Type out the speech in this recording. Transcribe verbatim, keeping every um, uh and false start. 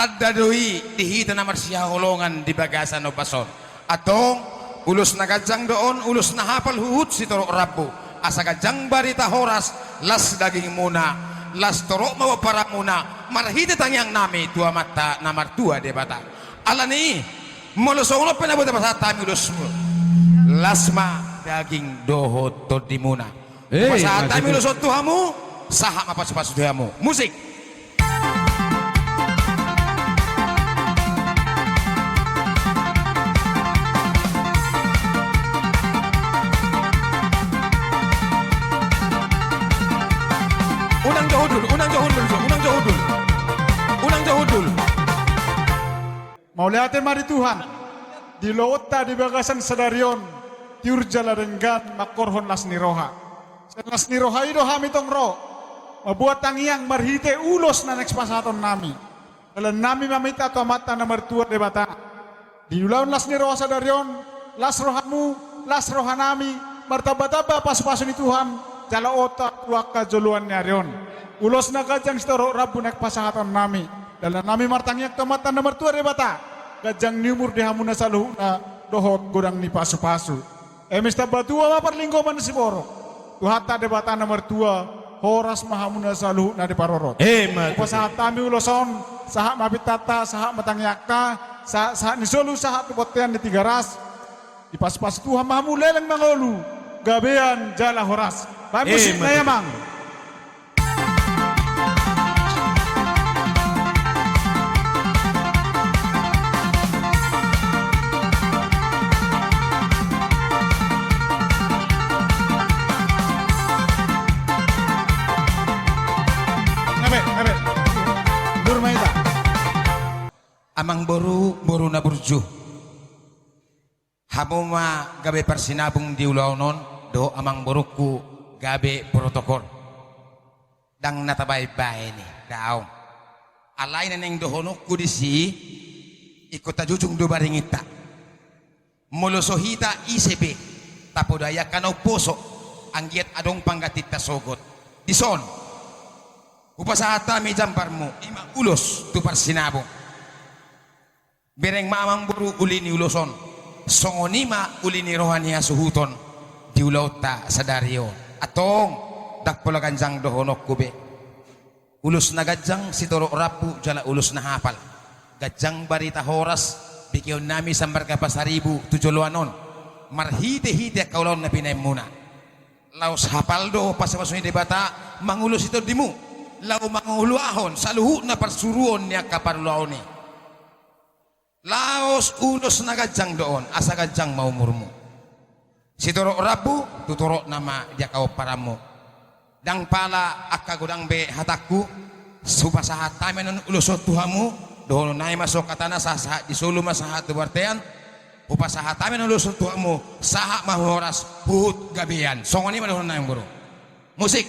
Tanda do i di hita na marsihaholongan di bagasan ombas on. Antong, ulos na ganjang do on, ulos na hapal huhut sitorop rambu. Asa ganjang barita horas, las dagingmuna, las torop ma pomparanmuna, marhite tangiangnami tu Amanta na martua Debata. Alani i, molo songon on pe na boi tapasahat hami ulos, las ma daging dohot tondimuna. Eh, pasahat hami ulos on tu hamu, sahat ma pasupasu tu hamu. Musik. Unang jo hundul, unang jo hundul, unang jo hundul. Unang jo hundul. Mauliate ma di Tuhan, di ulaonta di bagasan sadari on, tiur jala denggan manghorhon las ni roha. Sian las ni roha i do hami tong ro, mambuat tangiang marhite ulos na naeng sipasahatonnami. Dalannami maminta tu Amanta na martua Debata. Di ulaon las ni roha sadari on, las rohamu, las rohanami, martambatamba pasupasu ni Tuhan, jala oto tu angka joloan ni ari on. Ulos na ganjang sitorop rambu naeng pasahatonnami. Dalannami martangiang tu Amanta na martua Debata, ganjang ni umur di hamuna saluhutna, dohot godang ni pasupasu. Eme sitamba tua ma parlinggoman ni siborok. Tuhanta Debata na martua, horas ma hamuna saluhutna diparorot. Emma tutu. Hupasahat hami ulos on, sahat ma pintanta, sahat ma tangiangta, sa-, sahat ni solu, sahat tu bontean ni Tigaras. Dipasupasu Tuhan ma hamu leleng mangolu, gabean jala horas. Bahen musikna i, Amang. Ngabe, ngabe. Dur ma hita. Amangboru, boru na burju. Hamu ma gabe parsinabung di ulaon on, dohot amangborungku gabe protokol. Ndang na tabaen-baen i, daong. Alai na naeng dohononku disi, ingkon tajujung do baringinta. Molo so hita ise pe, tapodai angka na umposo, anggiat adong panggantinta sogot. Dison, hupasahat hami jambarmu, i ma ulos tu parsinabung. Bereng ma amangboru uli ni ulos on, songon i ma uli ni roha ni hasuhuton di ulaonta sadari on. Antong, ndang pola ganjang dohononku be. Ulos na ganjang sitorop rambu jala ulos na hapal. Ganjang barita horas, begeonnami Sambarga Pasaribu tu joloan on. Marhite-hite angka ulaon na binahenmuna. Laos hapal do pasupasu ni Debata mangulosi tondimu. Laho mangulahon saluhutna parsuruon ni angka parulaon i. Laos ulos na ganjang do on, asa ganjang ma umurmu. Sitorop rambu, tu toropna ma di angka pomparanmu. Ndang pala angka godang be hatangku, hupasahat hami annon ulos on tu hamu, dohononnami ma songon hatana, sahat-sahat di solu ma sahat tu bontean, hupasahat hami annon ulos on tu hamu, sahat ma horas, huhut gabean. Songon i ma dohononnami, boru. Musik.